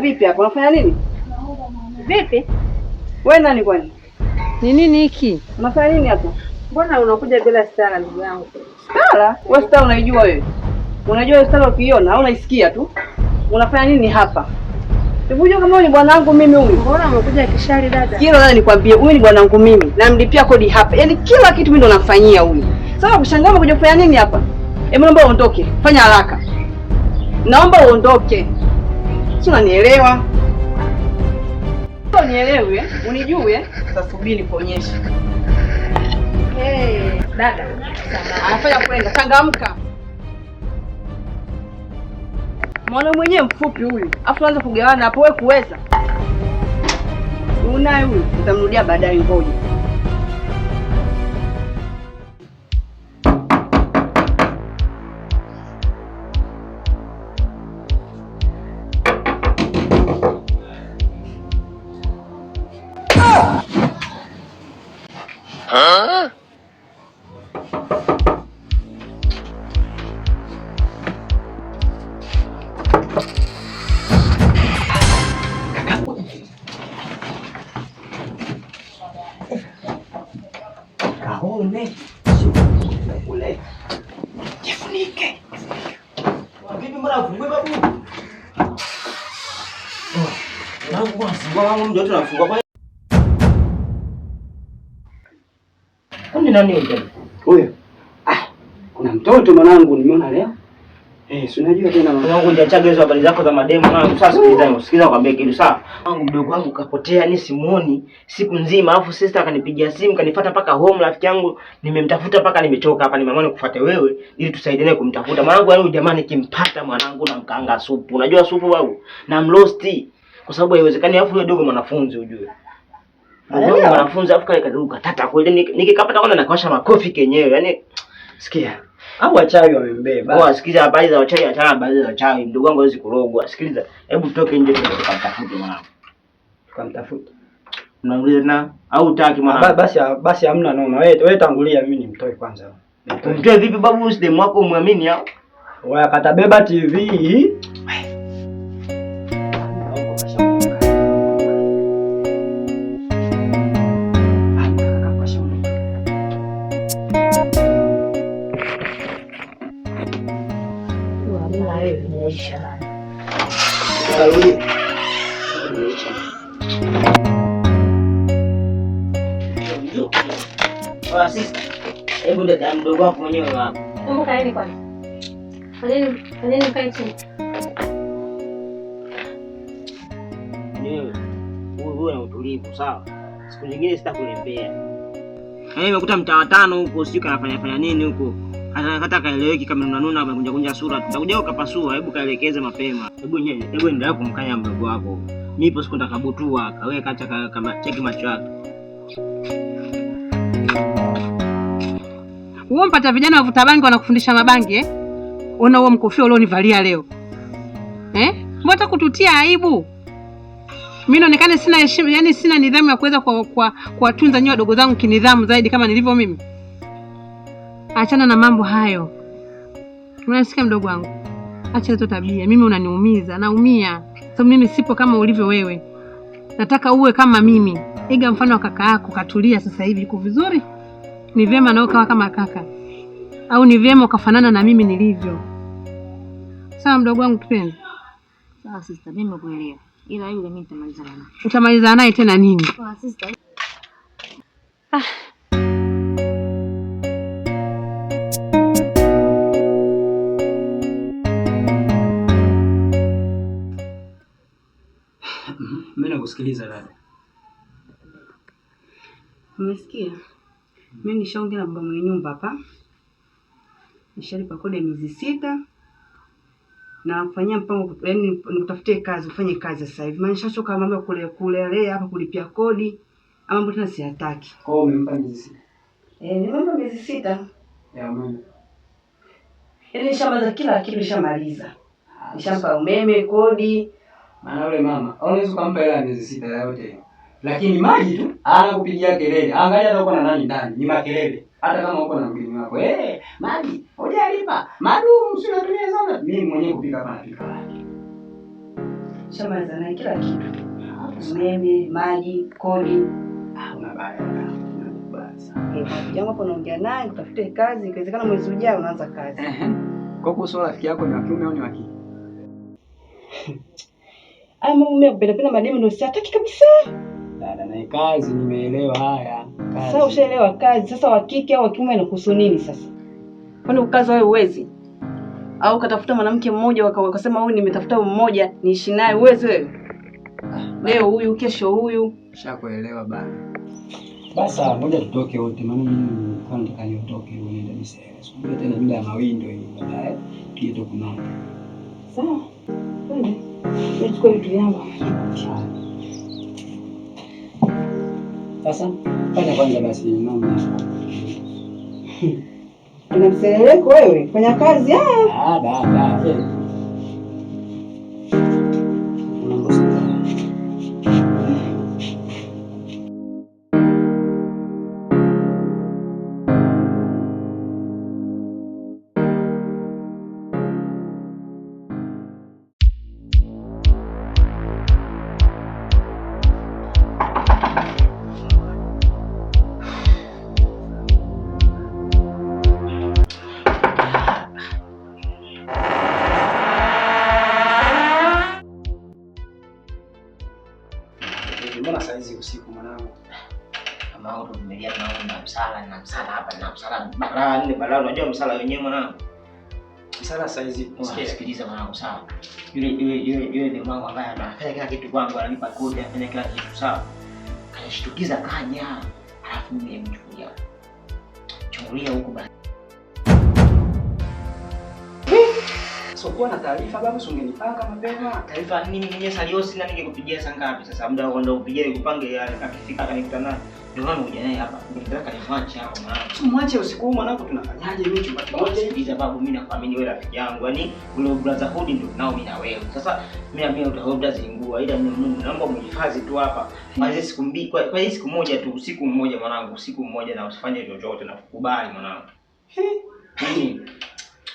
Vipi hapa? Unafanya nini? Vipi? Wewe nani kwani? Ni nini hiki? Unafanya nini hapa? Mbona unakuja bila stara ndugu yangu? Stara? Wewe stara unaijua wewe? Unajua hiyo stara ukiiona au unaisikia tu? Unafanya nini hapa? Unajua kama wewe ni bwanangu mimi huyu. Mbona umekuja kishari dada? Kila dada nikwambie, huyu ni bwanangu mimi. Namlipia kodi hapa. Yaani kila kitu mimi ndo namfanyia huyu. Sasa kushangaa umekuja kufanya nini hapa? Hebu naomba uondoke. Fanya haraka. Naomba uondoke. Si unanielewa? Unielewe, unijue, sasa subiri nikuonyeshe. Hey, dada. Anafanya kwenda, changamka. Mwana mwenyewe mfupi huyu. Afu anza kugawana hapo wewe kuweza. Unaye huyu, nitamrudia baadaye ngoja. Huh? Kaone kule. Jifunike. Vipi mbona ufungue babu? Mwanangu bwana, fungua wangu mtu anafungua kwa. Kwani nani huyo? Huyo. Ah, kuna mtoto mwanangu nimeona leo. Si unajua tena mwanangu nitachaga hizo habari zako za mademu mwanangu. Sasa sikiliza, sikiliza nikwambie kitu sawa. Mwanangu mdogo wangu kapotea, ni simuoni siku nzima, alafu sister akanipigia simu kanifuata paka home. Rafiki yangu nimemtafuta paka nimechoka hapa, nimeamua nikufuate wewe ili tusaidiane kumtafuta. Mwanangu yaani jamaa nikimpata mwanangu na mkaanga supu. Unajua supu babu? Na mlosti. Kwa sababu haiwezekani, alafu yule dogo mwanafunzi ujue. Mdogo mwanafunzi alafu kale kaduka tata kweli nikikapata kwanza nakawasha makofi kenyewe. Yaani sikia. Au wachawi wamembeba. Poa, sikiliza habari za wachawi, achana habari za wachawi. Mdogo wangu hawezi kurogwa. Sikiliza, hebu tutoke nje tukamtafute mwanangu. Tukamtafute. Unauliza na au utaki mwanangu? Basi basi hamna noma. Wewe tangulia, mimi nimtoe kwanza. Mtoe vipi babu? Usidemu wako muamini au? Wewe katabeba TV. Hebu dada mdogo wako mwenyewe hapo. Kumbuka nini kwani? Fanyeni mkae chini. Wewe uwe na utulivu sawa? Siku nyingine sitakulembea. Yaani nimekuta mtaa wa tano huko, sijui kanafanya fanya nini huko. Hata kaeleweki kama unanuna amekunja kunja sura. Tutakuja ukapasua, hebu kaelekeze mapema. Hebu nyenye, hebu endelea kumkanya mdogo wako. Mimi ipo siku nitakabutua, kawe kacha kama cheki macho yake. Wewe mpata vijana wavuta bangi wanakufundisha mabangi eh? Ona huo mkofia ulionivalia leo. Eh? Mbona kututia aibu? Mimi naonekana sina heshima, yani sina nidhamu ya kuweza kuwatunza nyinyi wadogo zangu kinidhamu zaidi kama nilivyo mimi. Achana na mambo hayo. Unasikia mdogo wangu? Acha hizo tabia. Mimi unaniumiza, naumia. So mimi sipo kama ulivyo wewe. Nataka uwe kama mimi. Iga mfano wa kaka yako, katulia sasa hivi yuko vizuri. Ni vyema na ukawa kama kaka. Au ni vyema ukafanana na mimi nilivyo. Sawa mdogo wangu kipenzi? Sawa sister, mimi nimekuelewa. Ila yule mimi nitamaliza naye. Utamaliza naye tena nini? Sawa sister. Ah. Mimi nakusikiliza dada. Umesikia? Mimi nishaongea na baba mwenye nyumba hapa. Nishalipa kodi miezi 6 na kufanyia mpango, yaani nikutafutie kazi, ufanye kazi sasa hivi. Maana nishachoka mambo ya kule kule hapa kulipia kodi. Ama mambo tena siyataki. Kwa hiyo umempa miezi 6? Nimempa miezi 6. Ya umeme. Yaani nishamaliza kila kitu, nishamaliza. Nishampa umeme, kodi. Maana yule mama, unaweza kumpa hela miezi 6 yote. Lakini maji tu anakupigia kelele. Angalia hata uko na nani ndani, ni makelele. Hata kama uko na mgeni wako, maji hujalipa. Madumu si unatumia sana. Mimi mwenyewe kupika hapa napika maji. Nishamaliza naye kila kitu. Umeme, maji, kodi. Ah, una baya. Una sana. Jambo hapo naongea naye, kutafute kazi, ikiwezekana mwezi ujao unaanza kazi. Kwa kuhusu rafiki yako ni wa kiume au ni wa kike? Aya, mambo mimi kupenda penda mademu ndio sitaki kabisa. Dada na kazi nimeelewa haya. Kazi. Sasa ushaelewa kazi. Sasa wa kike au wa kiume inakuhusu nini sasa? Kwani ukazi wewe uwezi? Au ukatafuta mwanamke mmoja wakasema huyu nimetafuta mmoja niishi naye, uwezi wewe? Leo huyu kesho huyu. Ushakuelewa bana. Basi ngoja tutoke wote, maana mimi nilikuwa nataka niondoke niende misele. Sikuja tena mida ya mawindo hii baadaye tuje tukunane. Sawa. Twende. Nichukue vitu vyangu. Sasa fanya kwanza basi mama. Una mseleleko wewe, fanya kazi. Ah, da. Mbona saizi usiku mwanangu? Mama wangu tuvumilia, tunaomba msala na msala hapa na msala balaa nne balaa, unajua msala wenyewe mwanangu. Msala saizi Sikiliza mwanangu, sawa. Yule ni mwanangu ambaye anafanya kila kitu kwangu, ananipa kodi, anafanya kila kitu, sawa. Kanishtukiza kaja, alafu mimi nimemchukulia. Chungulia huku basi. So kuwa na taarifa babu, si ungenipanga mapema. Taarifa nini? Mimi mwenyewe salio sina, ningekupigia saa ngapi sasa? Muda wa kwenda kupigia nikupange, akifika akanikutana naye. Ndio maana nimekuja naye hapa. Ningetaka nimwache hapa mwanangu. Si mwache usiku huu mwanangu, tunafanyaje? Mimi chumba kimoja. Sikiliza babu, mimi nakuamini wewe rafiki yangu. Yaani ule brotherhood ndio nao mimi na wewe. Sasa mimi utazingua, ila mimi naomba mhifadhi tu hapa. Kwa hizo siku mbili, kwa hizo siku moja tu, usiku mmoja mwanangu, usiku mmoja na usifanye chochote na kukubali mwanangu. Nini?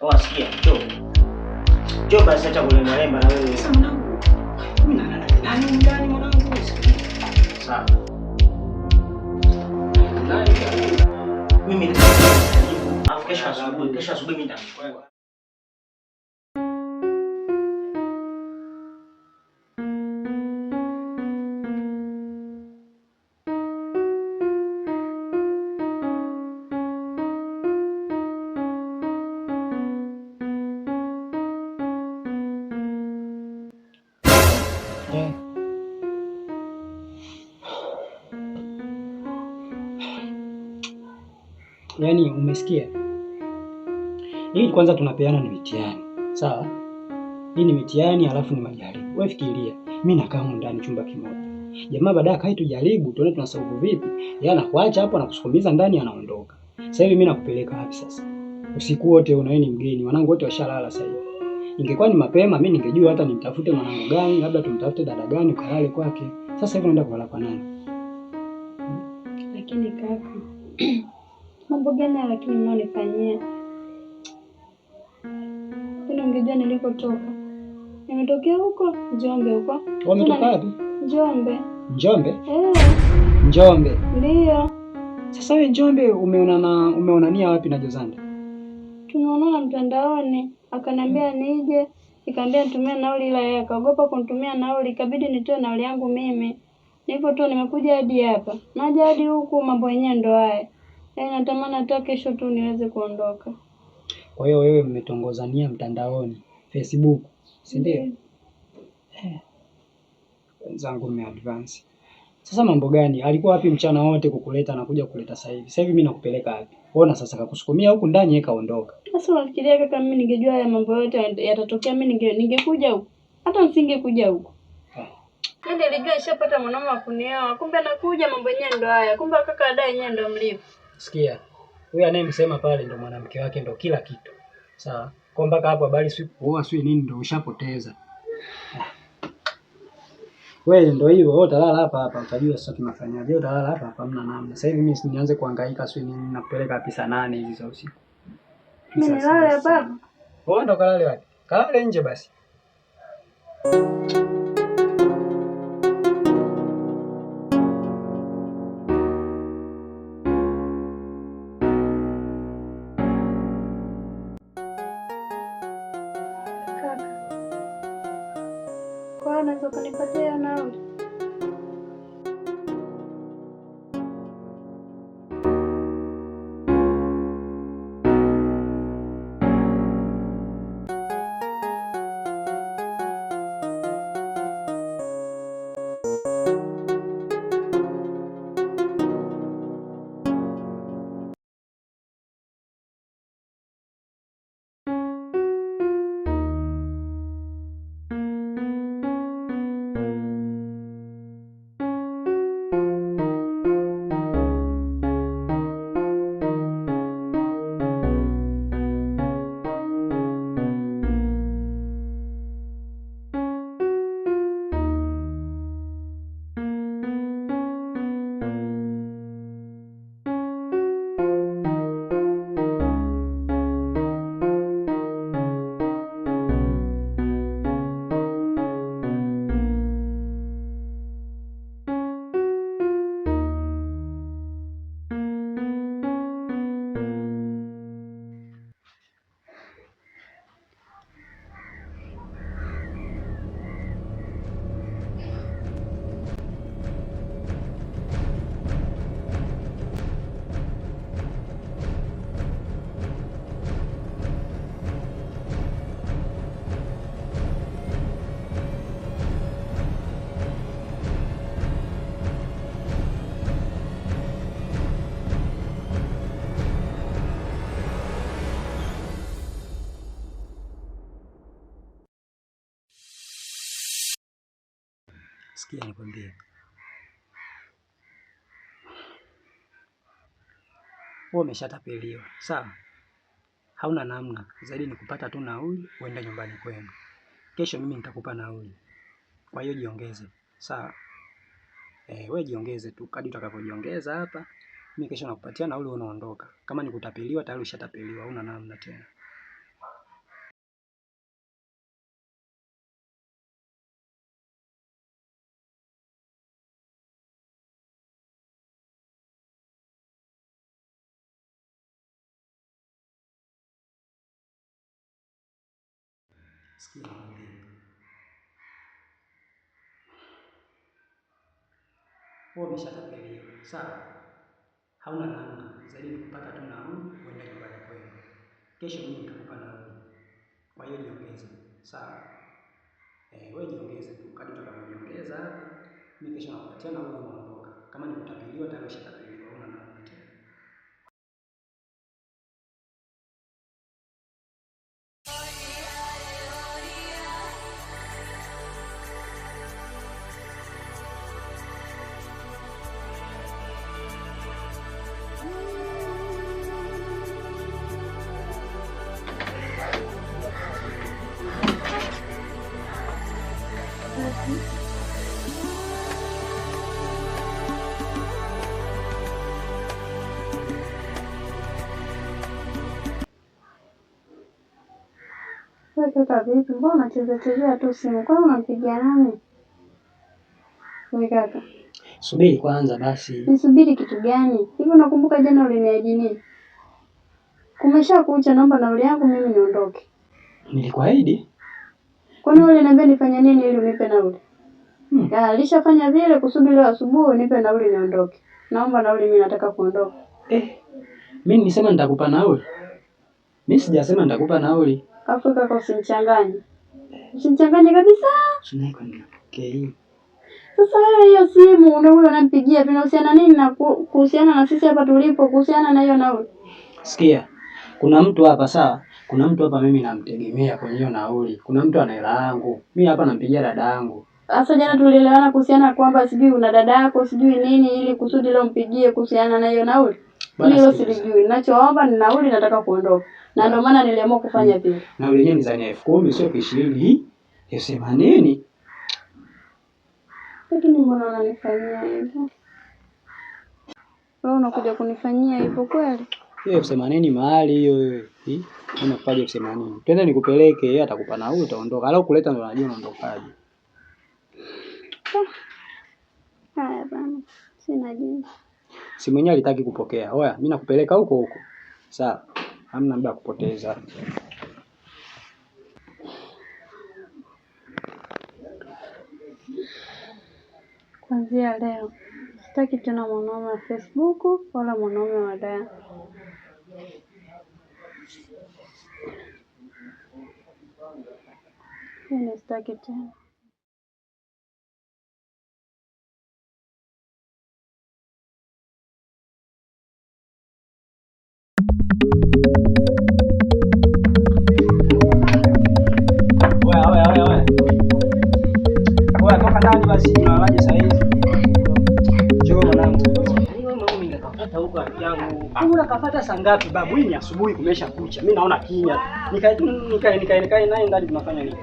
Oh, sikia, njoo. Njoo basi, acha kulemba na wewe. Sasa mwanangu, mimi nalala nani ndani mwanangu? Sawa. Mimi nitajibu. Alafu kesho asubuhi mimi nitamchukua. Yaani umesikia? Hii kwanza tunapeana ni mitihani. Sawa? Hii ni mitihani alafu ni majaribu. Wewe fikiria, mimi nakaa huko ndani chumba kimoja. Jamaa baadaye kai tujaribu tuone tunasolve vipi. Yeye anakuacha hapo anakusukumiza ndani anaondoka. Sasa hivi mimi nakupeleka wapi sasa? Usiku wote una wewe ni mgeni, wanangu wote washalala sasa hivi. Ingekuwa ni mapema mimi ningejua hata nimtafute mwanangu gani, labda tumtafute dada gani ukalale kwake. Sasa hivi naenda kulala kwa nani? Lakini kaka, mambo gani lakini mnaonifanyia? Yaani ungejua nilikotoka. Nimetokea huko Njombe huko. Umetoka wapi? Njombe. Njombe? Njombe. Ndio. Sasa wewe Njombe umeonania wapi na Jozanda? Tumeonana mtandaoni, akaniambia nije, nikamwambia nitumie nauli ila yeye akaogopa kunitumia nauli, ikabidi nitoe nauli yangu mimi. Nilipo tu nimekuja hadi hapa. Naja hadi huku mambo yenyewe ndo haya. Yaani natamani hata kesho tu niweze kuondoka. Kwa hiyo wewe mmetongozania mtandaoni, Facebook, si ndio? Wenzangu mme advance. Sasa mambo gani? Alikuwa wapi mchana wote kukuleta na kuja kuleta sasa hivi? Sasa hivi mimi nakupeleka wapi? Ona sasa kakusukumia huku ndani yeye kaondoka. Sasa unafikiria kaka, mimi ningejua haya mambo yote yatatokea mimi ningekuja huku. Hata nisingekuja huku. Mimi nilijua nishapata mwanaume wa kunioa, kumbe anakuja mambo yenyewe ndo haya. Kumbe kaka ada yenyewe ndo mlipo. Sikia. Huyu anayemsema pale ndo mwanamke wake, ndo kila kitu. Sawa? Kwa mpaka hapo habari si kuoa si nini ndo ushapoteza. Wewe ndo hivyo, wewe utalala hapa hapa, utajua sasa tunafanyaje. Utalala hapa hapa, hamna namna. Sasa hivi mimi si nianze kuhangaika si nini, nakupeleka wapi saa 8 hizi za usiku. Mimi nilale hapa. Wewe ndo kalale wapi? Kalale nje basi. Wewe unaweza kunipatia hiyo nauli? Sikia nikwambie, wewe umeshatapeliwa, sawa? Hauna namna zaidi ni kupata tu nauli uende nyumbani kwenu. Kesho mimi nitakupa nauli, kwa hiyo jiongeze, sawa? Wewe jiongeze tu kadri utakavyojiongeza hapa, mimi kesho nakupatia nauli, unaondoka. Kama ni kutapeliwa tayari ushatapeliwa, hauna namna tena. Sikia nikwambie, wewe umeshatapeliwa, sawa? Hauna namna zaidi ni kupata tu nauli uende nyumbani kwenu. Kesho mimi nitakupa nauli, kwa hiyo jiongeze, sawa? Wewe jiongeze tu kadri utakavyojiongeza hapa, mimi kesho nakupatia nauli, unaondoka. Kama ni kutapeliwa tayari ushatapeliwa, hauna namna tena. Wewe kaka vipi? Mbona unacheza chezea tu simu? Kwani unampigia nani? Wewe kaka, Subiri kwanza basi. nisubiri kitu gani? Hivi unakumbuka jana uliniahidi nini? Kumesha kucha, naomba nauli yangu mimi niondoke. Nilikuahidi? Kwani wewe uliniambia nifanye nini ili unipe nauli? Ya, alishafanya vile kusudi leo asubuhi unipe nauli niondoke. Naomba nauli, mimi nataka kuondoka. Mimi nilisema nitakupa nauli. Mimi sijasema nitakupa nauli. Afu kaka usinichanganye. Usinichanganye kabisa. Okay. Sasa wewe hiyo simu una huyo unampigia vinahusiana nini na kuhusiana na sisi hapa tulipo, kuhusiana na hiyo nauli? Sikia, kuna mtu hapa sawa? Kuna mtu hapa mimi namtegemea kwenye hiyo nauli. Kuna mtu ana hela yangu. Mimi hapa nampigia dada yangu. Sasa jana tulielewana kuhusiana kwamba sijui una dada yako sijui nini ili kusudi leo mpigie kuhusiana na hiyo nauli. Mimi hilo silijui. Ninachoomba ni nauli, nataka kuondoka. Na ndio maana niliamua kufanya vile. Nauli yenyewe ni zani 10,000 sio 20,000. 80,000. Lakini mbona unanifanyia hivyo? Wewe unakuja kunifanyia hivyo kweli? Hiyo 80,000 mahali hiyo wewe. Hii unakupaje 80,000? Twende nikupeleke, yeye atakupa nauli utaondoka. Alafu kuleta ndo anajua unaondokaje. Haya bana, sina jinsi. Si mwenyewe alitaki kupokea. Oya, mimi nakupeleka huko huko. Sawa. Hamna muda wa kupoteza. Kuanzia leo sitaki tena mwanaume wa Facebook wala mwanaume wa Dar. Mimi sitaki tena. Oya. Oya, toka ndani basi, unalaje saa hizi? Njoo mwanangu. Wewe mimi nikapata huko rafiki yangu. Wewe unakapata saa ngapi babu? Hii ni asubuhi kumesha kucha. Mimi naona kimya. Nikae tu nikae naye ndani tunafanya nini?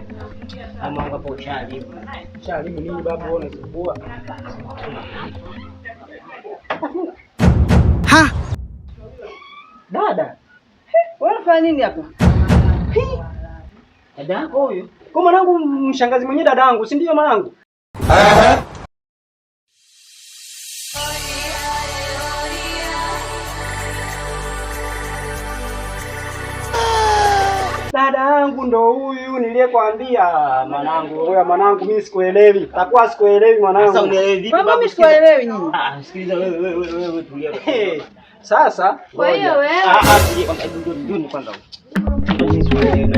Ama hapo ushaharibu. Ushaharibu nini babu, wewe unazubua? Ha! Dada, wewe unafanya nini hapa? Dada yako huyo? Kwa mwanangu mshangazi mwenyewe dadangu, si ndio mwanangu? Dada yangu ndo huyu niliyekwambia mwanangu. Wewe mwanangu mimi sikuelewi. Takuwa sikuelewi mwanangu. Sasa unielewi vipi Kwa babu? mimi sikuelewi nyinyi. Ah, sikiliza wewe tulia. Sasa kwa hiyo wewe tulia kwanza, ndio kwanza. Mimi sikuelewi.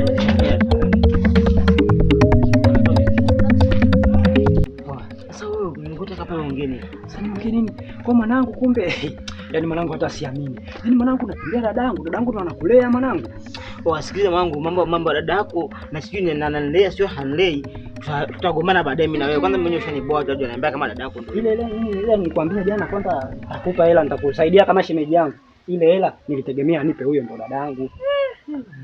Sasa wewe unanikuta kama wengine. Sasa niongee nini? Kwa mwanangu kumbe yaani mwanangu hata siamini. Yaani mwanangu nakumbia dadangu, dadangu ndo anakulea mwanangu. Wasikilize mwanangu, mambo ya dadako na sijui ni nananilea sio hanlei. Tutagombana baadaye mimi na wewe. Kwanza mimi ushaniboa tu ananiambia kama dadako ndio. Ile ile nilikwambia jana kwamba nitakupa hela nitakusaidia kama shemeji yangu. Ile hela nilitegemea nipe huyo ndo dadangu.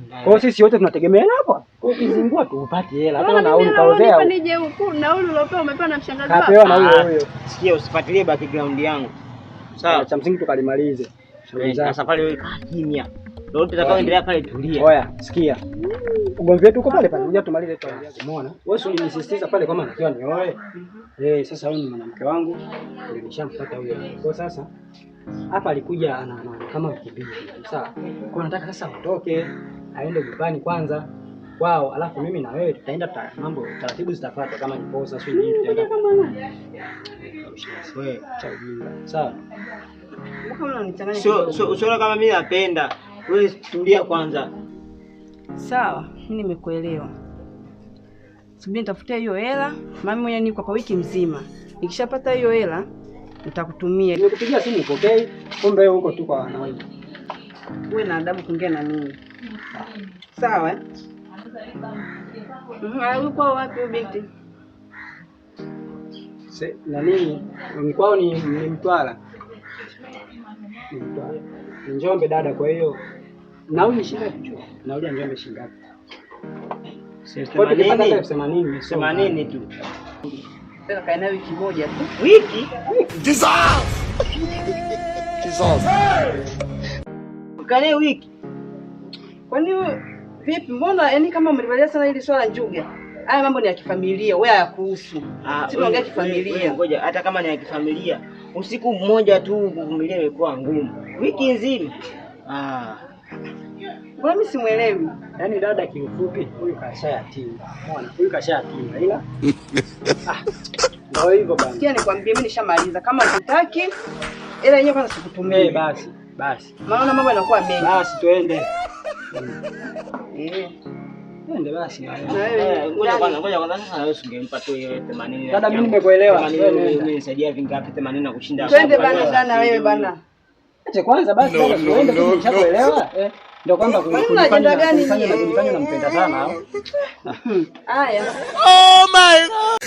Kwa hiyo sisi wote tunategemea hela hapo. Kwa hiyo ukizingua tu upate hela. Hata nauli utaozea. Nije huku nauli uliopewa umepewa na mshangazi wako. Kapewa na huyo huyo. Sikia usifuatilie background yangu. Sawa, cha msingi tukalimalize. Sasa pale wewe kaa kimya. Lolote utakaoendelea pale tulia. Oya, sikia. Ugomvi wetu uko pale pale. Ngoja tumalize tu. Umeona? Wewe si ulinisisitiza pale kwamba natakiwa nioe. Sasa huyu ni mwanamke wangu. Ndio nishampata huyo. Kwa sasa hapa alikuja ana kama mkimbizi. Sawa. Kwa nataka sasa utoke aende nyumbani kwanza kwao, alafu mimi na wewe tutaenda mambo taratibu zitafuatwa kama ni posa sio nini tutaenda. Wewe cha ujinga. Sawa. Sio kama mimi napenda. Wewe tulia kwanza. Sawa, mimi nimekuelewa. Subiri nitafutie hiyo hela, mami mwenyewe niko kwa wiki mzima. Nikishapata hiyo hela nitakutumia. Nimekupigia simu upokei, kumbe wewe huko tu kwa wanawake. Uwe na adabu kuongea na mimi. Sawa eh? Yuko wapi huyo binti? Nani? Kwao ni Mtwara. Ni Mtwara. Ni Njombe dada, kwa hiyo nauli shilingi ngapi? Nauli ya Njombe shilingi ngapi? 80. 80 tu. Sasa kae nayo wiki moja tu. Wiki? Jesus! Jesus. Kae wiki. Kwani vipi? Mbona yani kama umelivalia sana hili swala njuga? Haya mambo ni ya kifamilia, wewe hayakuhusu. Sisi tunaongea kifamilia. Ngoja, hata kama ni ya kifamilia, usiku mmoja tu kuvumilia imekuwa ngumu. Wiki nzima. Mbona mimi simuelewi? Yaani dada kiufupi huyu kashayatima. Umeona? Huyu kashayatima ila ndio hivyo bana. Sikia nikwambie mimi nishamaliza. Kama hutaki ila yenyewe kwanza sikutumie. Basi, basi. Maana mambo yanakuwa mengi. Basi tuende. Twende basi. Ngoja kwanza sasa wewe usingempa tu ile 80. Dada mimi nimekuelewa. Wewe umenisaidia vingapi 80 na kushinda. Twende bana sana wewe bana. Acha kwanza basi dada tuende tu nishakuelewa. Ndio kwamba kunifanya nampenda sana. Haya. Oh my God.